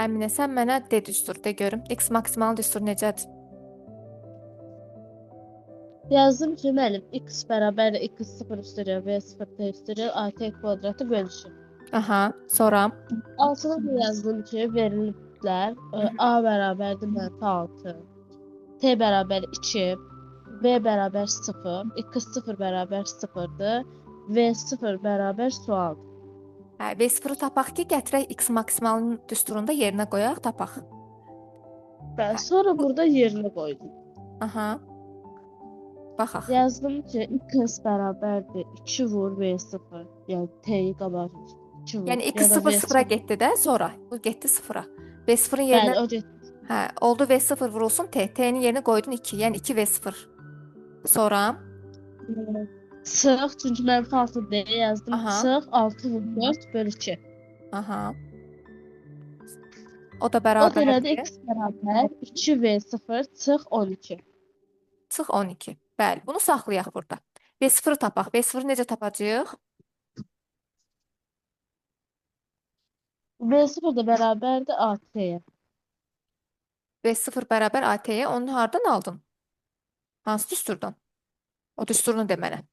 Əminə, sən mənə D düstur de görüm. X maksimal düstur necədir? Yazdım ki, müəllim, x bərabər x0 üstəgəl v0 t üstəgəl at kvadratı bölü 2. Aha, sonra Altına da yazdım ki, veriliblər a bərabərdir mənfi 6, t bərabər 2, v bərabər 0, x0 bərabər 0-dır, v0 bərabər sualdır. Hə, V0-ı tapaq ki, gətirək x maksimalın düsturunda yerinə qoyaq, tapaq. Bəli, sonra burada yerinə qoydum. Aha. Baxaq. Yazdım ki, x bərabərdir 2 vur v0, yəni t-yi qabağa 2 vur. Yəni ya da x0 V0. 0-a getdi də sonra. Bu getdi 0-a. V0-ın yerinə Bəli, o getdi. Hə, oldu V0 vurulsun t. T-nin yerinə qoydun 2, yəni 2 V0. Sonra Sıx, çünki mənfi 6 D yazdım. Aha. Sıx 6 vur 4 bölü 2. Aha. O da O da elədi bərabərdir. x bərabər 2 V0 çıx 12. Çıx 12. Bəli, bunu saxlayaq burada. V0-ı tapaq. V0-ı necə tapacağıq? V0 da bərabərdir AT-yə. V0 bərabər AT-yə. Onu hardan aldın? Hansı düsturdan? O düsturunu de mənə.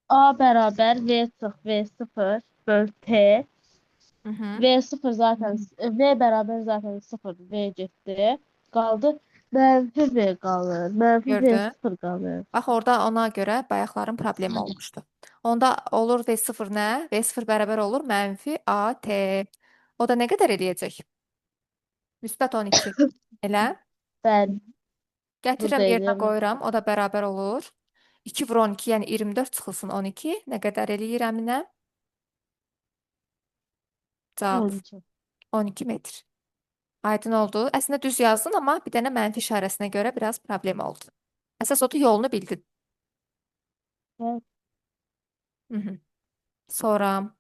A bərabər V çıx V0 böl T. Hı -hı. V0 zaten V bərabər zaten 0 V getdi. Qaldı mənfi V qalır. Mənfi Gördün? V0 qalır. Bax orada ona görə bayaqların problemi olmuşdu. Onda olur V0 nə? V0 bərabər olur mənfi AT. O da nə qədər eləyəcək? Müsbət 12. Elə? Bəli. Gətirirəm Burada yerinə eləyəm. qoyuram. O da bərabər olur. 2 vur 12, yəni 24 çıxılsın 12. Nə qədər eləyir Əminə? Cavab 12. 12 metr. Aydın oldu. Əslində düz yazdın, amma bir dənə mənfi işarəsinə görə biraz problem oldu. Əsas odur yolunu bildin. Evet. Hı -hı. Sonra